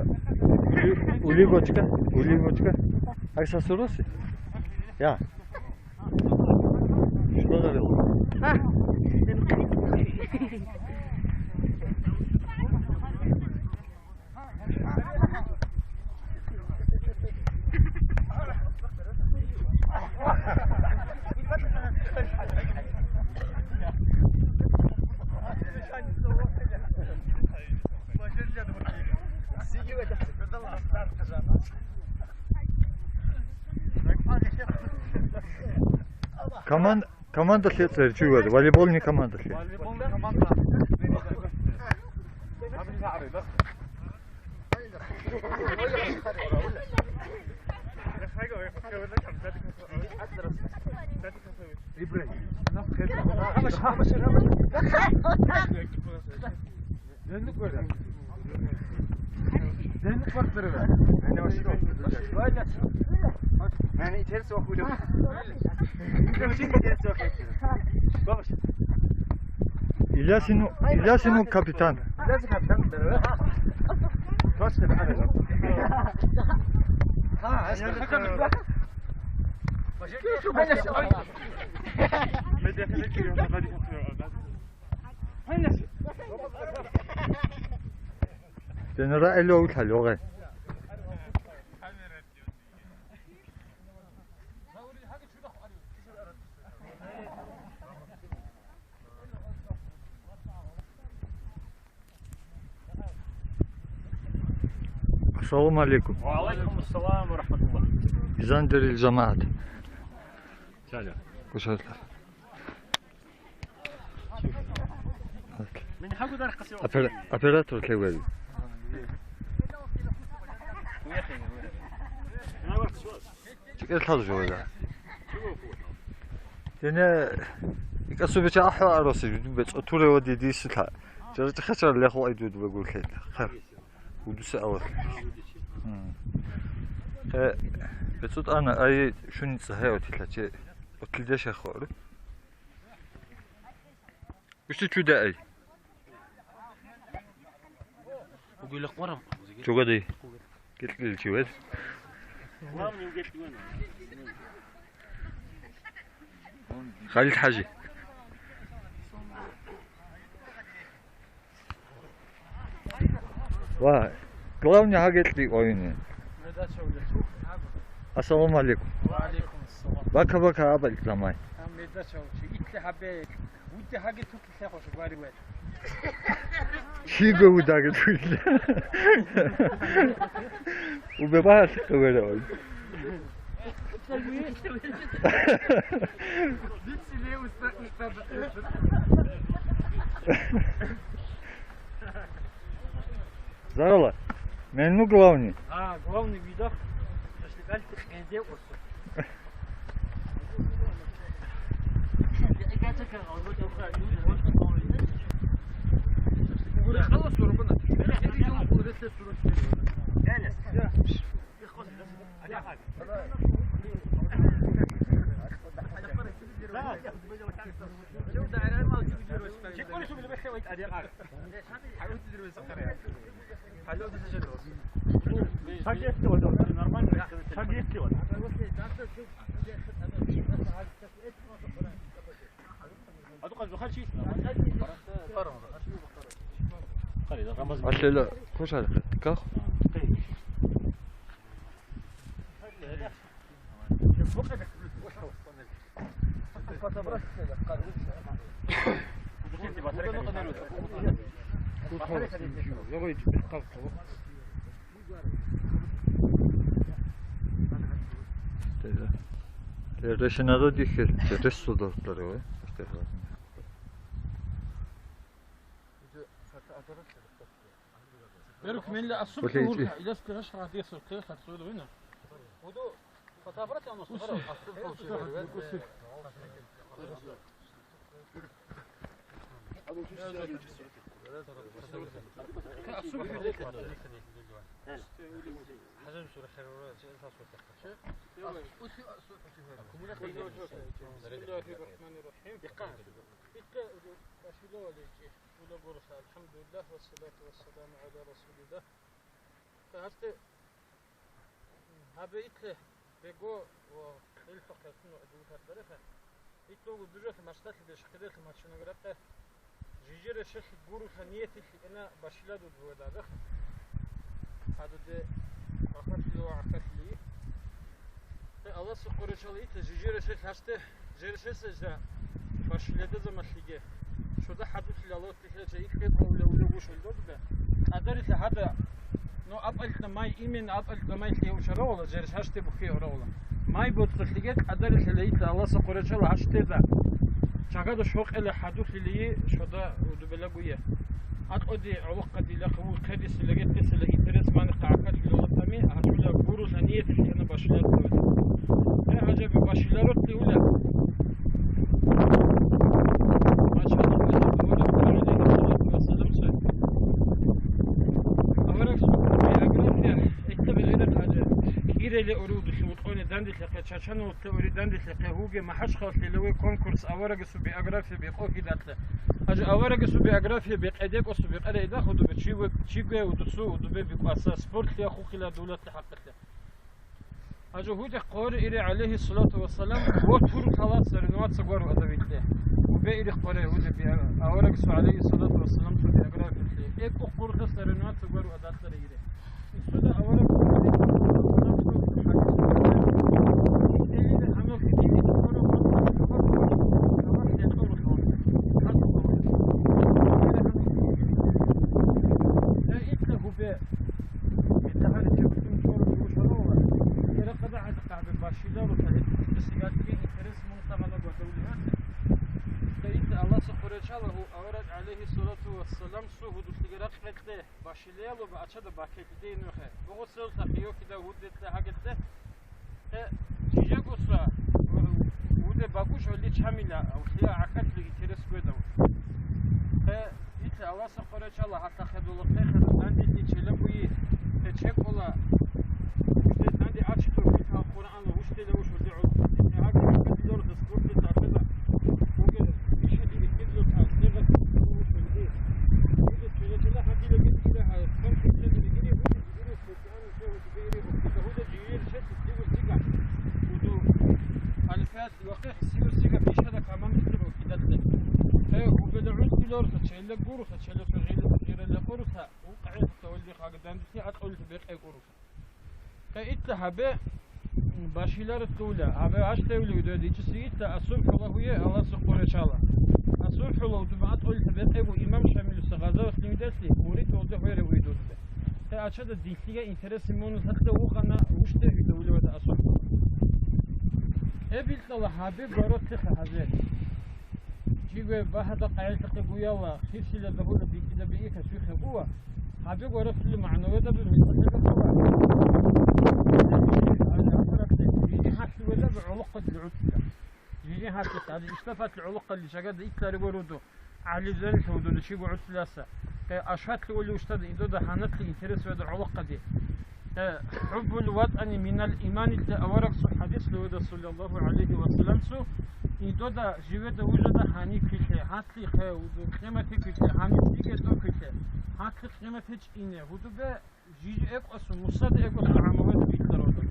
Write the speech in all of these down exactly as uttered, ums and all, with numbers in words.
Ули-, улигочка, улигочка. Ай, сасуруси? Я. Что говорил? Коман-, команда лъецӀ гьечӀо, волейболный команда лъе. Волейбольный команда. Илясину, Илясину капитан. Илясину капитан. Точно. Динара элев лъалогъе. Ассаламу алейкум. Ва алейкум ассалам ва рахматуллах. Изандерил жамаат. Чалё. Кушарла. Опера-, оператор лъегӀел. ЧӀикӀер лъал жо вала. Дене икӀасубича ахӀа ароси, бецӀо туре ва дидисилъа. Чара чӀахачара лехо айдуд вагурлъе. Ха. Удусе авал. М. Хе, бецӀо тӀана ай шуни цӀагьай отилъа че. Отилдеш ахъо. Ушти чуда ай. Угуйла къвараб. Чугадай. ГетӀил чи вед. Главный угетӀ вена. Халид ХӀажи. Ва главный гьагелъи ойни. Ассаламу алейкум. Ва алейкум ассалам. Бака-бака абал ламай. Там медача учи. Итле хабе. Удде хаги туки лъехо шугвари вай. Чиго удаги туки. Убе бахал хавера ой. Зарала. Мен ну главный. А, главный видах. Если кальты хеде осо. Алъела кушал ках. Решенадо дихье, ресурс дортар, ой. Берук менле асуб гьурда, илас кагъаш гьадиса кагъаш гьадсула вина. الحمد لله والصلاة والسلام على رسول الله. Гьасте гьабе итлъе бего ва кьеллъухъе ккун гӀодов тардареха. Итлъого бижалъе мачталъе деш хъирелъе мачунагракъе. Жижере шелъи гурулъа ниятилъи кӀина башиладуд бугадабеха. Гьадуде ахъалъи ва гӀахъалъи. Гье, Аллагьасул къоречал итта жижере шелъ гьасте, жере шелъе жа башиладазамалъиге. Шуда хӀадуслъи лалот Лъе жа икье къавле улев гушел додбе. КӀадарилъа гьада, ну, апӀалда май, именно апӀалда май лъе ушаравала, жер шаште бухье оравала. Май боцӀулъиге кӀадарилъа лейта Алласа къоречала гьаштеда. Чагада шокъеле хӀадулъилии шода удубелагуе. Акъоди гӀолохъадилахъ ву хъедисе лагетесела интерес мани къагӀакалъулалатами, гьачула гурулъа ниятилъана башилатуе. Гье, гьажаби башиларотли ула. Аварагасул биография, гьикъа бегӀерахъ гьанже, кӀирале урудулъ вукъони данделъахъе, чачаналъе ури данделъахъе, гьуге МахӀачхъалалъе леве конкурс аварагасул биография бекъо гьидалъе. Гьанже аварагасул биография бекъедекӀосу бекъарайда худубе чи ве-, чи гве удусу удубе бикӀваса спортлъи ахухъила дулатлъи хӀакъалъе. Гьанже гьудехъ хъвари ире, гӀалайгьиссалату вассалам, ва тур таласа ренуаца гвару адавилъе. Убе ире хъвари гьудеб аварагасул, гӀалайгьиссалату вассалам, цо биографиялъе. ЭкӀухъ гурхъаса ренуаца гвару адалъаре ире. Исуда авараг Гьеб башида рута гьеб сигатги интерес мун сагъана гвадавли гьатӀе. Исдаинда Алласа хъурачалагьу авараг гӀалайгьиссалату вассалам су гьудулъиги ракъ гьекъе башилеяло ачада бакелъидейин вехе. Богъосел сахиёкида гьуддетӀа гьагетӀе. Гье, жижагоса, уде багуш гьолли чамила, лъия гӀахьаллъи интерес гведав. Гье, итлъи Алласа хъурачала гьалъа хедула хъехъе данделъи челебуи, гье, чекъула, гьушде данде ачитӀур китал Къуръан гьушдила уш гьолли гӀур. Гье, гьаги гьабилорда спортлъи тӀасада, угер ишади рихьизлъун тӀасдегъас уш гьолли. Уде челечила гьадила гитӀила гьа, кам кутен ригири гьуди. Гье, итта гьабе башиларат дула, гьабе гьащтайвли уйдуяд ичӀаси итта асубхӀула гьуе Алласа хъурачала. АсубхӀула удуба атӀолиса бекъего имам Шамилуса гъазават лимидалъи, мурид волде гьуэре уйдулде. Гье, ачада дилъига интереси муну лъалъа вухана, вуште вида уливада асубхӀула. Гьеб билкьала гьабе гваротлъиха гьазе. Жигве багьада къагӀилъахъе гуяла, хирсила дагьула бикида бииха сухе гуа, гьабе гваротлъи магӀнаведа бе мисаллъа гьабула. Жини гьалъуведа бе гӀолохъадли гӀуцӀила. Жини гьалъухъ, гьале иштафалъи гӀолохъалли шагада итлари гуруду, гӀалибзарилъа гьудули чи гугӀуциласа. Гье, ашватлъи ули уштада идода гьанатлъи интерес веда гӀолохъади. Гье, хӀуббул ватӀани минал иманилъе аварагасул хӀадис лугьуда, саллаллагьу гӀалайгьи ва салламсу, идода живеда вужада гьаниб килъе, гьатлъи хъе, гьудул къиматги килъе, гьаниб диге докилъе, гьатлъи къимат гьечӀине, гьудубе Жижи экӀвасун, мусада экӀвасун гӀамаве битӀаралда.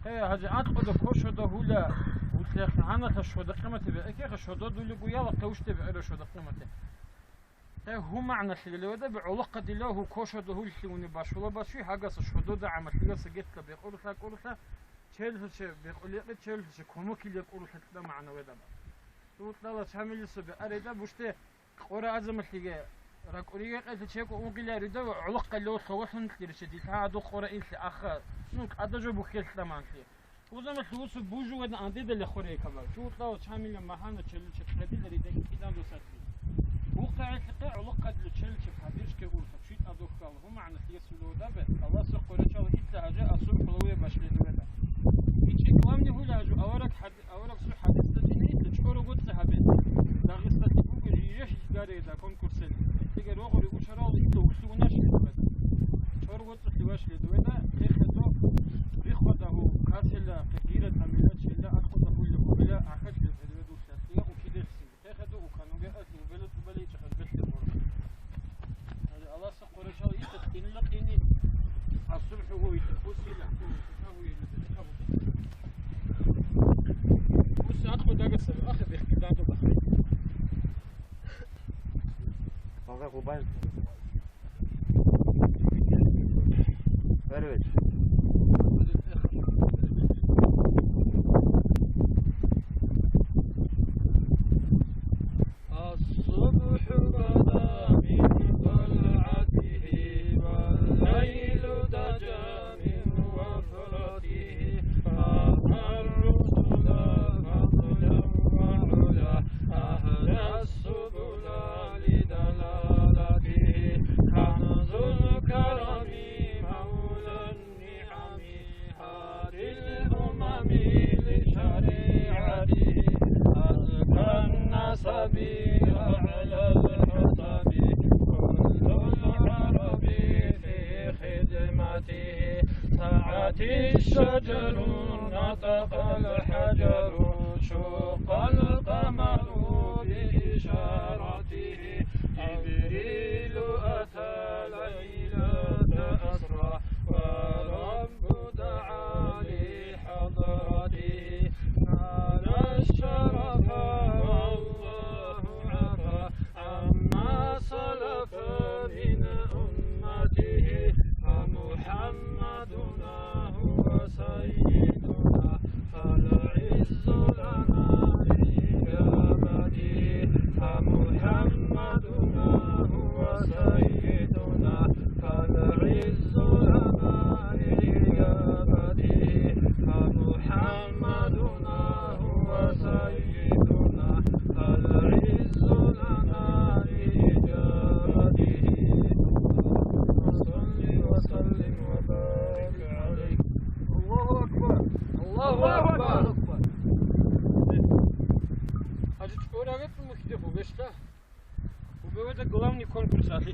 Гье, гьази акьуда кошода гьула, гьутлъехъ гьаналъа шода къиматибе, экеха шода дулигу яла хъевушде бегӀера шода къимати. Гье, гьу магӀналъи леведа бе гӀолохъа дила гьу кошода гьуллъи уни башула башуй, гьагаса шодода гӀамалъигаса гетла бекъурулъа кӀурулъа, челлъуче бекъуликъи, челлъуче комукилер кӀурулъа кьида магӀна ведаба. Султала чамилисо бе ареда буште Къора азамалъиге ракӀуриге къелъи чекӀо угиларида ва гӀолохъалъе лъовалъун кьирчи дилъа гьадухъ къора илъи аха, ну, кӀада жо бухьелъ таманлъи. Узамалъи усу бужуван андеда лехорейкабар. Чувутлава чамила магьана челучи къедиларида инкъидандусалъи. БухъегӀелъихъе гӀолохъалъе челучи поддержка урса, чвитӀа духьал, гьумагӀна лъесулавдабе, Алласа къорачала итла гьажа асул хӀулавуе башледугада. Ичи главный гьула гьажу авараг хӀад-, Аварагасул хӀадисда динилъ чӀорого цӀа гьабе. Дагъисталъе буго жижа хӀилгарейда конкурсел. Лъига рогъури ушарал итла уллугунаш лъугьада. ЧӀорого цӀа лъугьаш ледугада, хъехӀе до риххвадагьу касела, хъегира тамила чила, аркъуда хӀулли гьубила, ахӀалъи гӀедведулъа, лъига укидерси. ХӀехадугӀу кануге ахӀи, убела тӀубаличӀахъад бехӀе гъура. Гьале Алласа къорачал иса кьинила кьини. الصبح بدا من طلعته والليل دجى من وفرته، فأطر الرسل فضلا وعلا، أهدى السبل لدلالته، كنز الكرم مولى النعم، هادي الأمم لشريعته، أزكى النسب أعلى الحسب، كل العرب في خدمته، سعت الشجر نطق الحجر، شق القمر بإشارته، جبريل أتى ليلة أسرى، والرب دعا لحضرته، نال الشرف والله عفا عما سلف من أمته، فمحمدنا هو سيدنا، فالعز لنا بإجابته، فمحمدنا هو سيدنا، فالعز لنا بإجابته، فمحمدنا هو سيدنا، فالعز لنا بإجابته. اللهم صل وسلم وبارك عليه. الله أكبر. الله أكبر. Гьажи, чӀорагъе мухьде хъубешда. Хъубе вада главный конкурс ахӀи.